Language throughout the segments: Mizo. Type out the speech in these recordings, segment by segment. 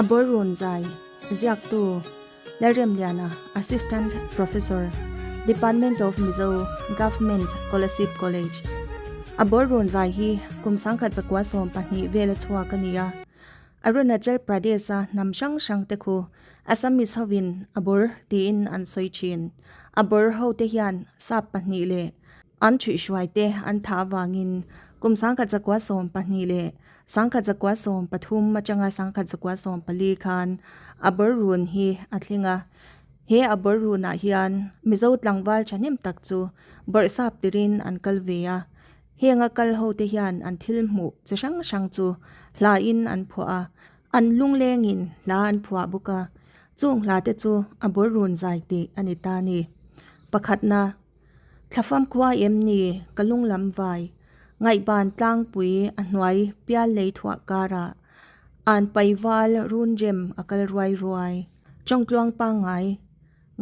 A bawr run zai, Ziaktu, Lalremliana, Assistant Professor, Department of Mizo, Government Kolasib College. A bawr run zai hi kum 1912 vela chhuak a ni a. Arunachal Pradesh-a hnam hrang hrang te khu Assamese hovin a bawr tiin an sawi thin. A bawr hote hian sap pahnih leh an thuihhruai te an thah avangin kum 1912 leh 1913 atanga 1914 khan a bawr run hi a thleng a. He a bawr runah hian Mizo tlangval thahnem tak chu bawrhsap tirin an kal ve a. Heng a kal hote hian an thil hmuh chi hrang hrang chu hlain an phuah a, an lunglengin hla an phuah bawk a, chung hla te chu a bawr run zai tih a ni ta a ni. Pakhatna, Thlafam khua em ni ka lunglam vai, ngaihban tlangpui a hnuai pial lei thuah karah an paival run rem a kal ruai ruai. Chawngtluang pangngai,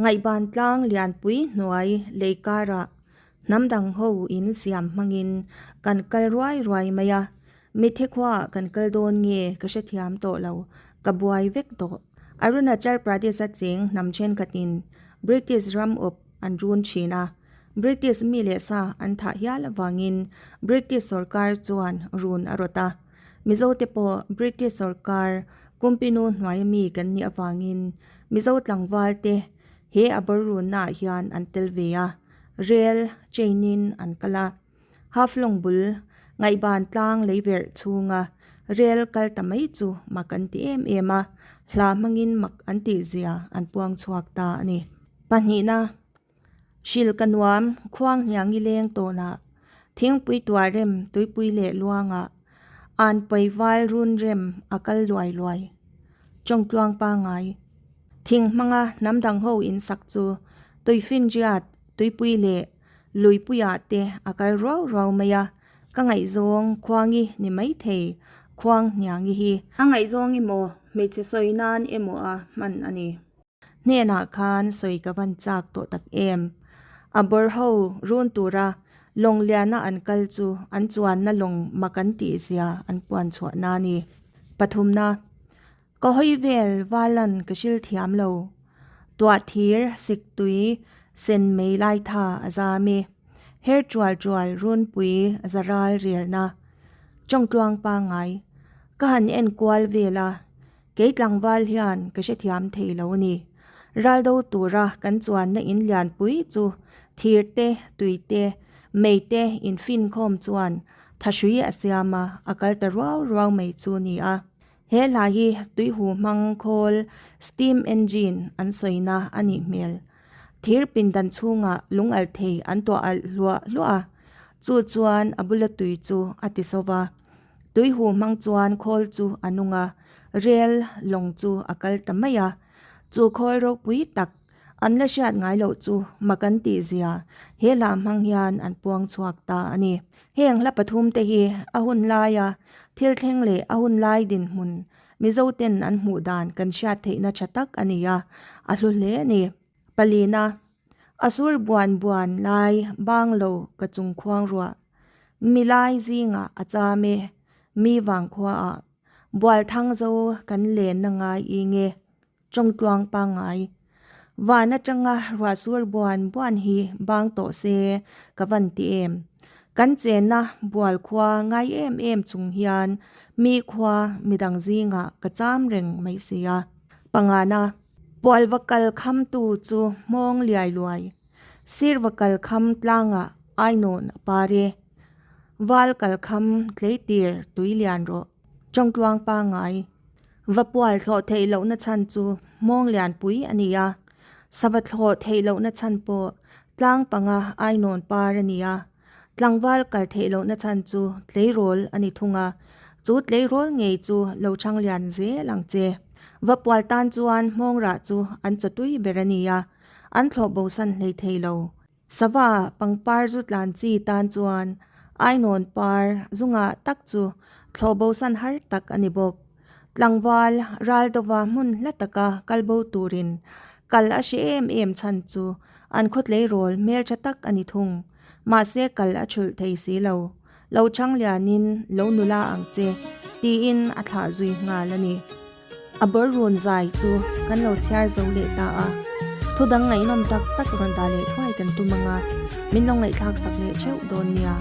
ngaihban tlang lianpui hnuai lei karah Hnam dang ho in siam hmangin kan kal ruai ruai mai a, mitthi khuaah kan kal dawn nge ka hrethiam tawh lo, ka buai vek tawh. Arunachal Pradesh-a cheng hnam thenkhatin British ram awp an run thin a, British mi leh sa an thah hial avangin British sorkar chuan run a rawt a. Mizote pawh British sorkar kumpinu hnuai mi kan nih avangin Mizo tlangval te he a bawr runnaah hian an tel ve a. Rel chain in an kal a, Haflong bul ngaihban tlang lei verh chhunga rel kal ta mai chu mak an ti em em a, hla hmangin mak an tih zia an puang chhuak ta a ni. Pahnihna, Hril ka nuam khuang hniang i leng tawnah, thingpui tuah rem tuipui leh luangah, an pawi val run rem a kal luai luai. Chawngtluang pangngai. Thing hmanga hnam dang ho in sak chu tuifinriat, tuipui leh luipuiah te a kal ruau ruau mai a, ka ngaihzawng khuangi ni mai thei, khuang hniangi hi. A ngaihzawng emaw hmeichhe sawi nan emaw a hman a ni. Hnenah khan sawi ka van chak tawh tak em. A bawr ho run tura lawng liana an kal chu an chuanna lawng mak an tih zia an puan chhuah na a ni. Pathumna. Ka hawi vel valan ka hril thiam lo. Tuah thir sik tui sen mei lai tha a zam i, her tual tual runpui za ral rialna chawngtluang pangngai ka han en kual vel a, kei tlangval hian ka hrethiam thei lo a ni. Raldo tura kan chuanna in lianpui chu thir te, tui te, mei te infinkhawm chuan thahrui a siam a, a kal ta ruau ruau mai chu ni a. He hla hi tuihu hmang khawl steam engine an sawina a nih hmel. Thir pindan chhungah lung alh thei an tuah alh hluah hluah a, chu chuan a bula tui chu a ti so va. Tuihu hmang chuan khawl chu a nung a, rel lawng chu a kal ta mai a. Chu khawl ropui tak An la hriat ngai loh chu mak an tih zia he hla hmang hian an puang chhuak ta a ni. Heng hla pathum te hi a hun laia thil thleng leh a hun lai dinhmun Mizo ten an hmuh dan kan hriat theihna tha tak a ni a, a hlu hle a ni. Palina, A sur buan buan lai bang lo ka chung khuang ruah, mi lai zingah a cham e, mi vangkhuaah bual thang zo kan lenna ngai i nge. Chawngtluang pangngai. Van atanga ruahsur buan buan hi bang tawh se ka van ti em. Kan chenna bual khua ngai em em chung hian mi khua midang zingah ka cham reng mai si a. Pangana, Pual va kal kham tu chu hmawng liai luai. Sir va kal kham tlangah ainawn a par e. Val kal kham tleitir tui lian rawh. Chawngtluang pangngai. Va pual thlawh theih lohna chhan chu hmawng lianpui a ni a, sava thlawh theih lohna chhan pawh tlang panga ainawn par a ni a, tlangval kal theih lohna chhan chu tleirawl a ni thung a, chu tleirawl ngei chu lo chhang lian zel ang che. Va pual tan chuan hmawng rah chu an chawtui ber a ni a, an thlawh bosan hlei thei lo. Sava pangpar zu tlan chi tan chuan ainawn par zungah tak chu thlawh bosan har tak a ni bawk. Tlangval ral dova hmun hla taka kal bo turin kal a hre em em chhan chu an khawtleirawl hmeltha tak a ni thung. Mahse kal a thulh thei si lo. Lo chhang lianin lo nula ang che tiin a thlah zui nghal a ni. A bawr run zai chu kan lo chhiar zo leh ta a, thu dang ngaihnawm tak tak rawn dah leh thuai kan tum ang a, min lo ngaihthlak sak leh theuh dawn nia.